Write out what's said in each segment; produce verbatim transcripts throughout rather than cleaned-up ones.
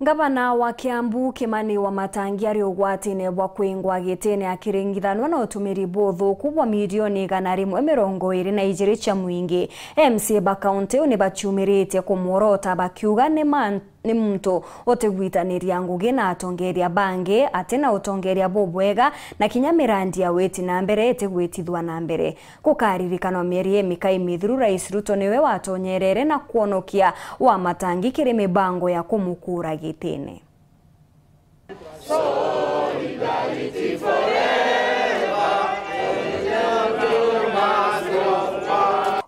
Ngavana wa Kiambu, Kimani Wamatangi, ari ugwatine bwa kwingwa gitine akiringithanwa na utumiri buthuku bwa milioni igana rimwe mirongo iri na ijiri cia mwingi. M C A ba kaunti iu ni baciumiritie kumworota bakiuga ni man-, ni muntu utigwitaniria ngugi na atongeria bangi, ati na utongeria bubwega na kinya mirandi ya witi na mbere itigwitithua na mbere. Gukaririkanwa mieri imikai mithiru, Rais Ruto niwe watonyerere na kwonokia Wamatangi kiri mibango ya kumukura gitine.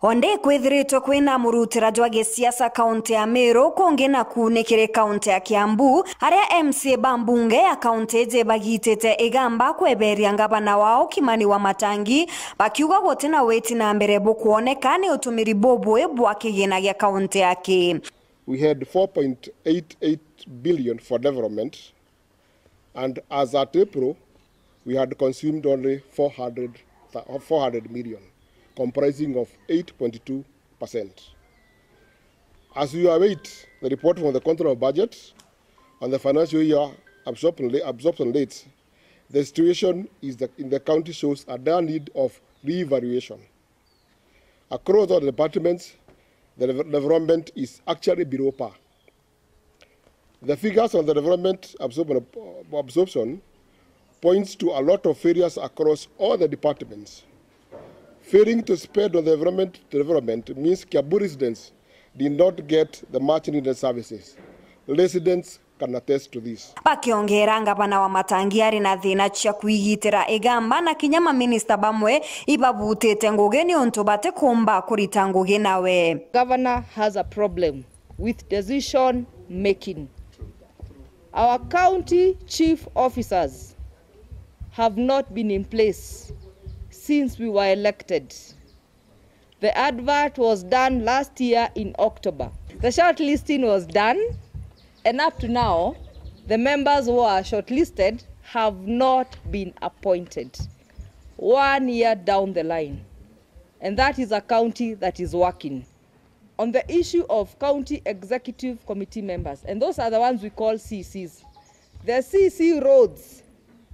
Onde kwithiritwe kwina murutira jwa gisiasa kaunti ya Meru, kungi na kuunikire kaunti ya Kiambu, aria M C A ba mbunge ya kaunti iji bagitite igamba kweberia ngavana wao Kimani Wamatangi, bakiuga guti na witi na mbere bukwoneka ni utumiri bubui bwa kigina gia kaunti yake. We had four point eight eight billion for development, and as at April, we had consumed only four hundred, four hundred million, comprising of eight point two percent. As we await the report from the Control of Budget on the financial year absorption, absorption rates, the situation is that in the county shows a dire need of re-evaluation. Across all the departments, the dev-, development is actually below par. The figures on the development absorption, absorption points to a lot of failures across all the departments. Failing to spend on the development, development means Kiambu residents did not get the much needed services. Residents can attest to this. Bakiongera, ngavana Wamatangi ari na thina cia kwigitira igamba, na kinya maminista bamwe ibabutite ngugi niuntu batikumba kurita ngugi nawe. Governor has a problem with decision making. Our county chief officers have not been in place since we were elected. The advert was done last year in October. The shortlisting was done, and up to now, the members who are shortlisted have not been appointed. One year down the line, and that is a county that is working. On the issue of county executive committee members, and those are the ones we call C Cs, the C C Rhodes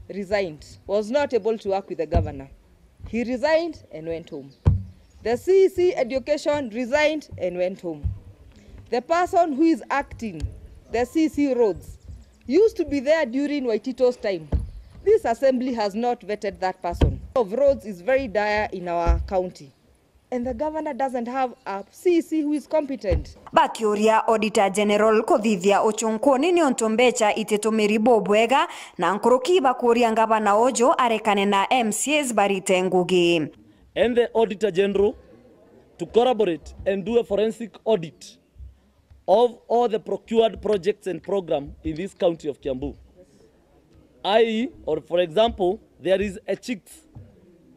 resigned, was not able to work with the governor. He resigned and went home. The C C Education resigned and went home. The person who is acting, the C C Rhodes, used to be there during Waitito's time. This assembly has not vetted that person. Of roads is very dire in our county. And the governor doesn't have a C C who is competent. Bakiuria Auditor General kuthithia uchunkuni niuntu mbecha ititumiri bubwega, na nkuruki bakuria ngavana uju arekane na M C As barite ngugi. And the Auditor General to collaborate and do a forensic audit of all the procured projects and program in this county of Kiambu. I, or for example, there is a chicks.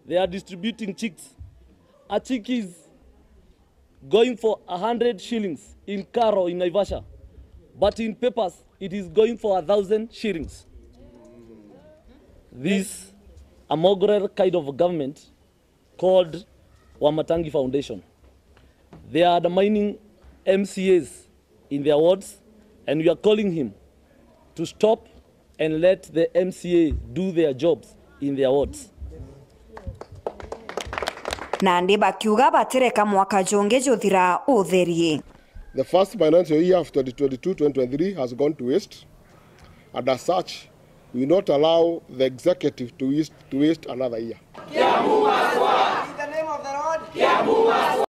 They are distributing chicks. A chick is going for a hundred shillings in Karo in Naivasha, but in papers it is going for a thousand shillings. This a mongrel kind of government called Wamatangi Foundation. They are undermining M C As in their wards, and we are calling him to stop and let the M C A do their jobs in their wards. Nandi bakiuga batireka mwaka jungi juthira utherie. The first financial year of twenty twenty-two twenty twenty-three has gone to waste, and as such, we will not allow the executive to waste, to waste another year.